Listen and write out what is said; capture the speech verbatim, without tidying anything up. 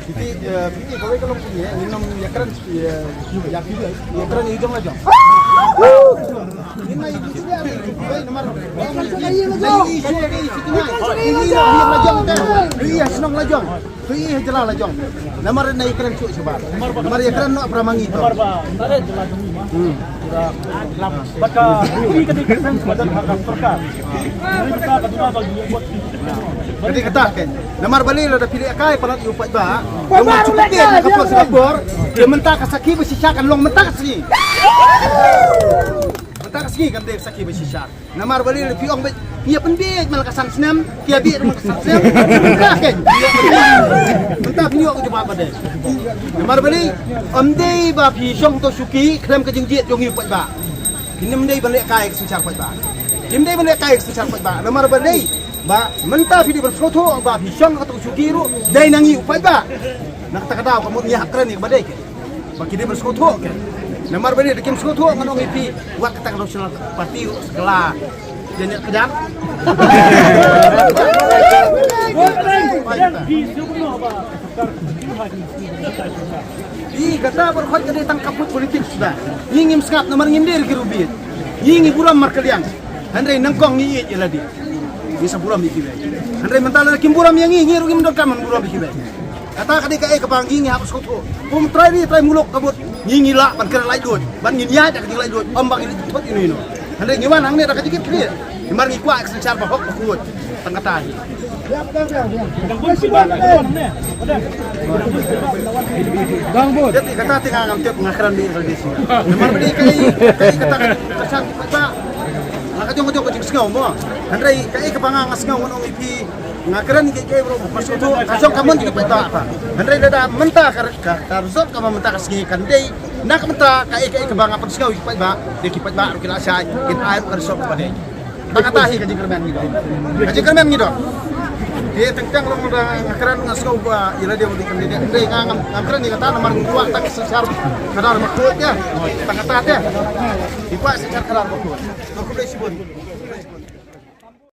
Piti, eh, piti kawei ka long piti, eh, ngin ym ïakren, eh, ïa phi, ïakren ïa i jong la jong. Ngin ym ïa phi, ïa phi, namar, ïa shnong la jong. Phi ïa jylla la jong. Namar na ïakren shuh shuh ba. Namar ïakren noh para ma ngi to. Hmm. Bad ka, ïa ka dei ka seng sumar ha ka sorkar. Ka dei kata ke. Namar balei lada phi leh kai palat ïa u paidbah. Namar cukup dia ka por Singapore. Dia mynta ka sakhi ba shisha kan long mynta ka sngi. Mynta ka sngi kan dei sakhi ba shisha. Namar balei lada phi ong beit, ïa pynbeit man la ka san snem, ïa beit man la ka san snem. Mynta ke. Mynta phi ïoh ka jubab ba dei. Namar balei, ym dei ba phi shong to shuki khlem ka jingjied jong ngi u paidbah. Phi nym dei ban leh kai ka synshar paidbah. Phi nym dei ban leh kai ka synshar paidbah. Namar balei, ba mynta phi dei ban sngewthuh ba phi shong ka to shuki ruh dei na ngi u paidbah. Na kata ka daw ka mut ngi hap kren ïa ka ba dei ke. Ba ki dei ban sngewthuh ke. Namar balei da kim sngewthuh ngan ong ïa phi wat kata ka National Party ruh sa kylla. Jan ïa ka jan. Ih, kata baroh khoit ka dei tang ka put politik suda. Ngi ngim sngap namar ngim dei ki rubiet. Ngi ngi burom markylliang. Hynrei nyngkong ngi ïeit ïa lade. Ngi sa burom ïa kiwei. Hynrei mynta lada kim burom ïa ngi, ngi ruh ngim donkam ban burom ïa kiwei. Kata ka dei kaei kaba ngi ngi hap sngewthuh. Kum trai ri trai muluk ka mut ngi ngi lah ban kren laitluid, ban ngin ïaid da ka jinglaitluid, ym ba ngin thut ino ino. Hynrei ngi wan hangne da ka jingkitkhlieh. Namar ngi kwah ka synshar ba hok ba khuid. Tang kata hi. Dang bun. Dep kata te nga ngam tip nga kren beit English. Namar beit kaei, kaei kata ka synshar ba nga ka jong ka jong ka jingsngew mo. Hynrei kaei kaba nga nga sngew ngan ong ïa phi. Nga kren ki, ki bro, pas tu ka jong ka mon ki paidbah ta. Hynrei lada mynta ka, ka, ka result ka mynta ka sngi kan dei. Na ka mynta kaei kaei kaba nga pynsngew ki paidbah, dei ki paidbah ruh ki la shai, kin ai ruh ka result kaba dei. Tang kata hi ka jingkyrmen ngi doh. Ka jingkyrmen ngi doh. Te teng teng long da nga kren nga sngew ba ïa lade u dei kan dei. Hynrei nga ngam, ngam kren ïa kata namar ngi kwah tang synshar ka dei ma kut ïa. Tang kata te. Ngi kwah synshar ka dei ma kut. Khublei shibun.